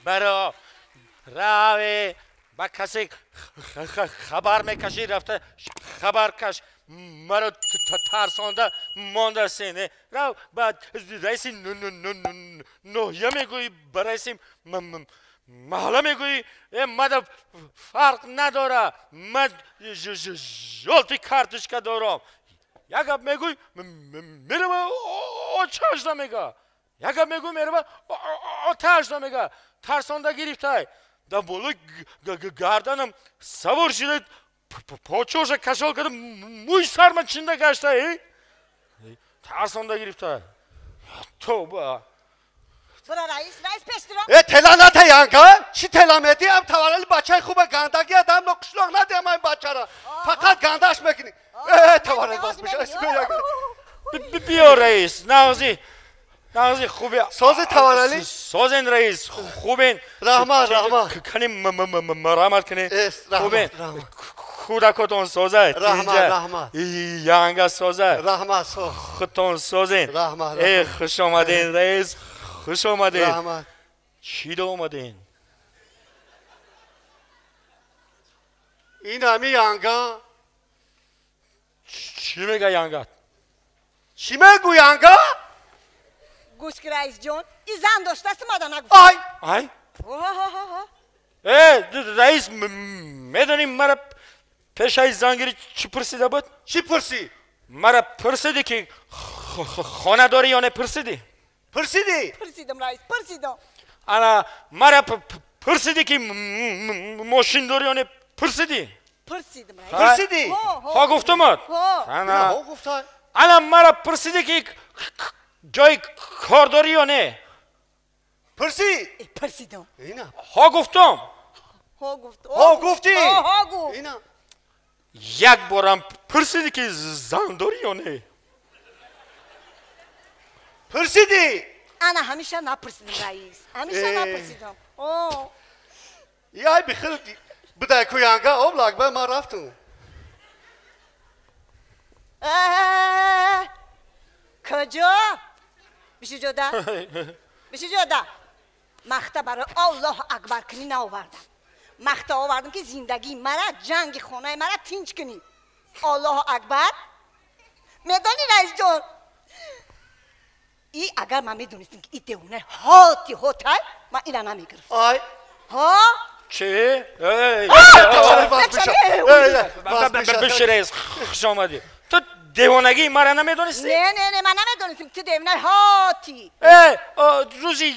Баро раве ба касе хабар мекашӣ рафта хабаркаш маро тарсонда мондасен. Рав ба раиси ноҳия мегӯӣ, ба раиси маҳалла мегӯӣ, мада фарқ надора, ман жёлтый карточка дорам. Як гап мегӯй, мерава очашда мега, як гап мегӯй, мерава оташда мега. Тарсонда гирифтай, дар болои гарданам савор шуда, почоша кашол карда, мӯи сарма чинда гашта, тарсонда гирифтай. Тоба. Э, тела ната янга, чӣ тела медӣ? Ам таваллуди бачаи хуба гандаги адам но қишлоқ надиҳам ин бачара. Фақат гандаш мекунӣ. Э, таваллуд бас меша. Биё раис, нағзи нағзи хуби. Сози таваллуди? Созен раис, хубен. Раҳмат, раҳмат. Кани марамат кунӣ. Хубен. Кӯдакотон созад. Раҳмат, раҳмат. Янга созад. Раҳмат, соз. Худтон созен. Раҳмат. Э, хуш омаден раис. Хуш омадед. Раҳмат. Чӣ да омаден? Ин ҳами янга. Чӣ мега янгат? Чӣ мегӯ янга? Гӯш ки раисҷон, и зан доштаст, мада нагуфт. Ай! Ай? Э, раис, медонӣ мара пешаи зангирӣ чӣ пурсида буд? Чӣ пурсид? Мара пурсидӣ ки хона дорӣ ё не пурсидӣ? Пурсидӣ? Пурсидам раис, пурсидам. Ана мара пурсидӣ ки мошин дорӣ ё не пурсидӣ? Пурсидам раис. Пурсидӣ? Ҳо гуфтумад. Ана ҳо гуфта. Ана мара пурсидӣ ки ҷои кор дорӣ ё не? Пурсид? Пурсидам. Ина. Ҳо гуфтум. Ҳо гуфт. Ҳо гуфтӣ? Ҳо гуфт. Ина. Як борам пурсидӣ ки зан дорӣ ё не? Пурсидӣ? Ана ҳамеша напурсидам раис, ҳамеша напурсидам. Яй бихел бидай ку янга, об лагба ман рафтум. Куҷо? Биши ҷода? Биши ҷода? Махта барои Аллоҳу акбар кунӣ наовардам. Махта овардам ки зиндагии мара, ҷанги хонаи мара тинч кунӣ. Аллоҳу акбар. Медонӣ раисҷон, и агар ман медонистам ки и девонаи ҳоти ҳотай, ман ира намегирифтам. Ай? Ҳо? Чӣ? Биши раис, хуш омадӣ. Ту девонагии мара намедонистӣ? Не, не, не, ман намедонистам ту девонаи ҳоти. Э, рӯзи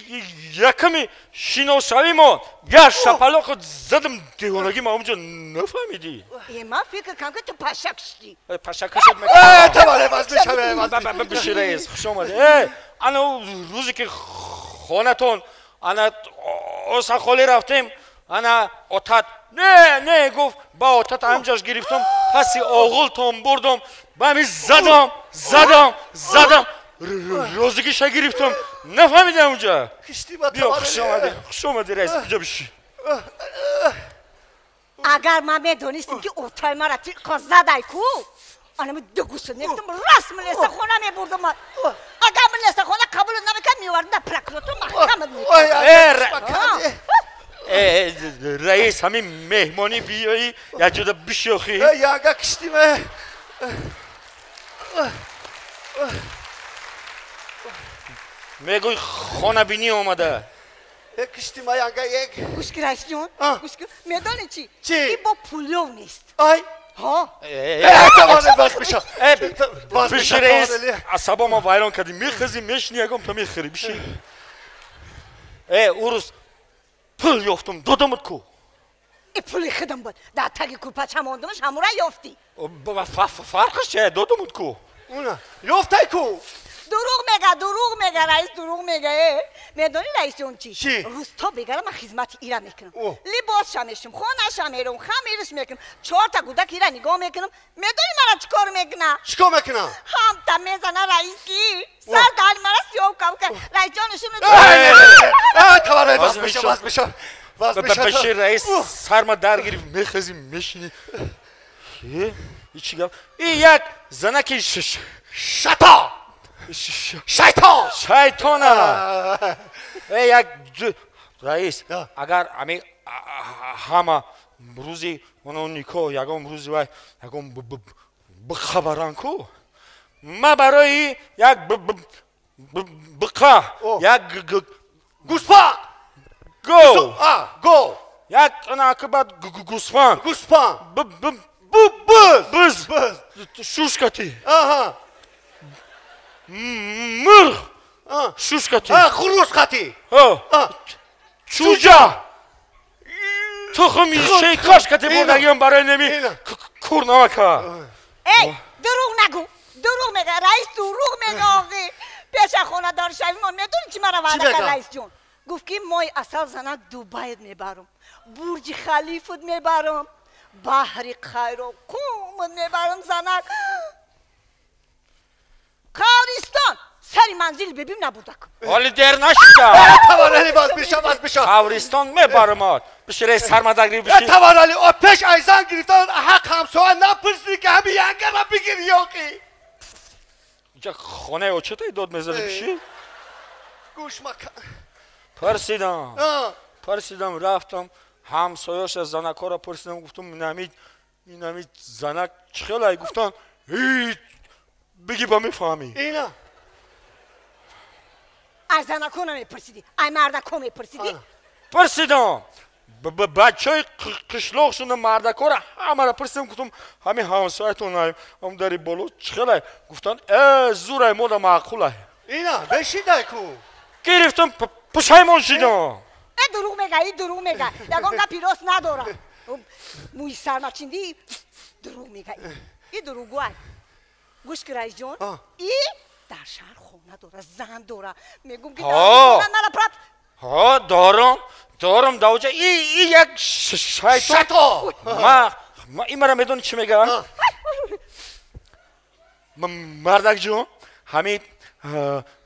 яками шиносавимо як шапалоқо задам, девонагӣ ма онҷо нафаҳмидӣ. Э, ман фикр кардам ки ту пашак шудӣ. Пашакашад. Э, таваллуд бас мешавад. Биши раис, хуш омадӣ. Э, ана рӯзе ки хонатон ана осахолӣ рафтем, ана отат не не гуфт, ба отат анҷаш гирифтам, паси оғултон бурдам, ба ҳамин задам, задам, задам, розигиша гирифтам, нафаҳмидам унҷа. Биё, хуш омадӣ, хуш омадӣ раис, биҷа биши. Агар ман медонистам ки отай мара тиқо задай ку, анами дугуса мегуфтам, раст милеса хона мебурдам. Агар милеса хона қабул намекард, меовардам дар прокуратура маҳкамат мекард. Э, раис, ҳамин меҳмонӣ биёӣ, як ҷода бишёхӣ. Янга киштим. Мегӯй хонабинӣ омада. Киштим янга як. Гӯш ки раисҷон, гӯш ки, медонӣ чӣ? Чӣ? И бо пулёв нест. Ай? Ҳо. Таваллуд бас меша. Биши раис, асабома вайрон кардӣ. Мехезӣ, мешинӣ, ягон та мехӯрӣ, биши. Э, ӯ рӯз пул ёфтум, додамат ку. И пули худам буд, дар таги кӯрпача мондамаш, ҳамура ёфтӣ. Фарқаш че, додамат ку. Ёфтай ку. Дурӯғ мега, дурӯғ мега раис, дурӯғ мега. Э, медонӣ раисҷон чӣ? Чӣ? Рӯз то бегара ман хизмати ира мекунам, либосша мешум, хонаша мерум, хамирш мекунам, чорта гӯдак ира нигоҳ мекунам. Медонӣ мара чӣ кор мекуна? Чӣ кор мекуна? Ҳамта мезана раис ки сар даҳани мара сиёҳ кам кард. Раисҷон шуну. Таваллуд бас меша, бас меша, бас меша. Биши раис, сарма дар гирифт, мехезӣ, мешинӣ. И чӣ гап? И як занаки шато. Шайтон. Шайтона. Э, як Раис, агар ами ҳама рӯзи оно никоҳ ягон рӯзи вай ягон бихабаран ку, ма барои як биқа, як гӯспанд, го, го, як анакибад гӯспанд, гӯспанд, буз, буз, шушкати, аҳа, мурғ, шушкати, хурӯзқати, чӯҷа, тухми шекашкати бурдагиам барои неми курнамака. Эй, дурӯғ нагӯ, дурӯғ мега, раис дурӯғ мега. Оғи пеша хонадор шавимон медони чӣ мара ваъда кард раисҷон? Гуфт ки мои асал занак Дубайт мебарам, Бурҷи Халифат мебарам, баҳри Қайроқумат мебарам занак. Қабристон сари манзили бибим набурдакум. Ҳоли дер нашида. Таварали, баз биша, баз биша. Қабристон мебарамад. Биши сармадагри биши. Таварали, о пеш айзан гирифтан ҳақ ҳамсоя напурсиди ки ҳами янгара бигири ёқи. Инҷа хонаи очатай дод мезани биши? Гӯш мака. Пурсидам. Пурсидам, рафтам ҳамсояша занакҳоро пурсидам, гуфтам инами занак чӣ хелай? Гуфтан биги ба мефаҳмӣ. Ина. Ай занако намепурсидӣ, ай мардако мепурсидӣ? Пурсидам. Бачаи қишлоқшуна мардакора ҳамара пурсидам, гуфтам ҳамин ҳамсоятон ам дари боло чӣ хелай? Гуфтан э зурай, мода маъқулай. Ина, бешидай ку. Гирифтам, пушаймон шидам. Э дурӯғ мега, и дурӯғ мега. Ягон гапи рост надорам. Мӯи сармачинди дурӯғ мега. И дурӯғгӯай. Гӯш ки раисҷон, и дар шаҳр хона дора, зан дора. Мегӯм ки мара прап. Ҳо, дорам, дорам давҷа. И як шайтон. Шато. Ма и мара медони чӣ мега? Мардакҷон, ҳамин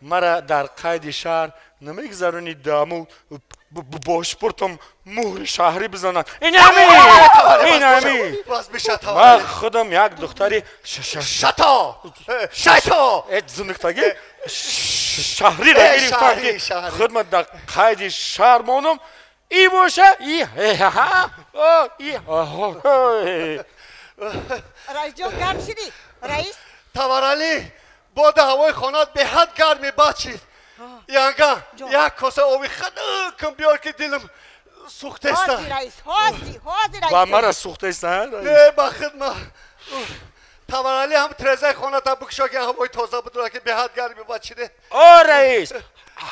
мара дар қайди шаҳр намегузарони даму бошпуртам муҳри шаҳрӣ бизанад. Инами, инами. Ма худам як духтари шато, шайто. Э зиндагӣ шаҳриро гирифтам ки худма дар қайди шаҳр монам. И боша, и и. Раисҷон, гарм шидӣ? Раис? Таваралӣ, бода ҳавои хонат беҳад гарми бад шид. Янга, як коса оби хунукам биёр ки дилам сӯхтеста. Ҳозир раис, ҳозир, ҳозир раис. Ба мара сӯхтеста? Не, ба хидма. Таваралӣ ҳам тирезаи хоната бикушо ки ҳавои тоза бидора ки беҳад гарми бад шиде. О раис,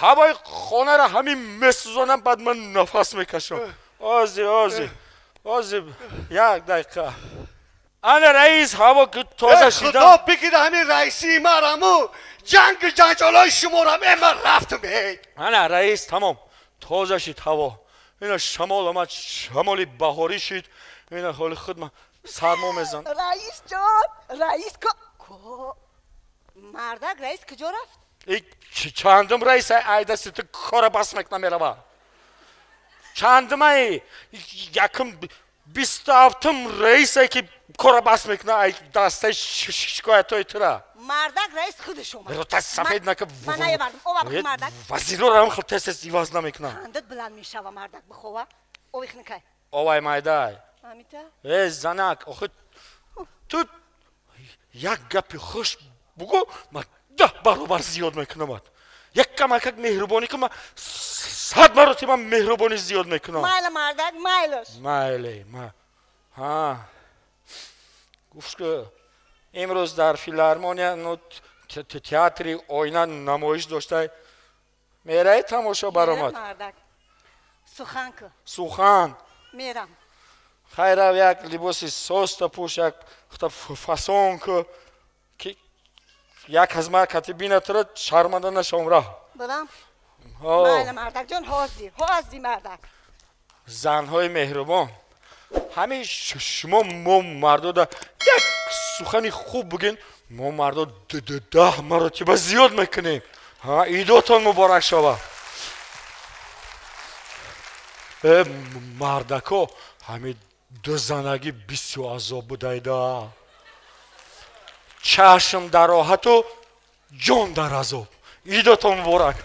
ҳавои хонаро ҳамин месӯзонам, баъд ман нафас мекашам. Ҳозир, ҳозир, ҳозир, як дақиқа. Ана раис, ҳаво ки тоза шида. Худо бигида ҳамин раисии мараму ҷанги ҷанҷолои шуморам. Э ман рафтам. Эй ана раис, тамом тоза шид ҳаво. Ина шамол омад, шамоли баҳорӣ шид. Ина ҳоли худ ман сармо мезан. Раис ҷон, раис ко мардак раис куҷо рафт? Чандум раис айдаси ту кора бас мекна мерава. Чандумай якум 27-ум раисе ки кора бас мекна ай дастаи шикоятҳои тура. Мардак раис худаш омад. Рота сафед нака. Ман наёвардам. Ова бихӯ мардак. Вазирора ҳам хел тез тез иваз намекунам. Қандат баланд мешава мардак бихова. Ови хунукай. Овай майдай. Амита? Э занак, охи ту як гапи хуш бугӯ, ман 10 баробар зиёд мекунамат. Як камакак меҳрубонӣ кун, ман 100 маротиба меҳрубонӣ зиёд мекунам. Майла мардак, майлаш. Майле, ма. Ҳа. Гуфт ки имрӯз дар филармония театри оина намоиш доштай. Мераи тамошо баромад? Мардак. Сухан ку. Сухан. Мерам. Хайрав як либоси соста пӯш, як хута фасон ку ки як аз ма кати бинатра шарманда нашавам раҳ. Барам? Майла мардакҷон, ҳозир, ҳозир мардак. Занҳои меҳрубон, ҳамин шумо мо мардода як сухани хуб бигин, мо мардо 10 маротиба зиёд мекунем. Идотон муборак шава. Э мардако, ҳамин дузанагӣ бисёр азоб будайда. Чашм дар роҳату ҷон дар азоб. Идотон муборак.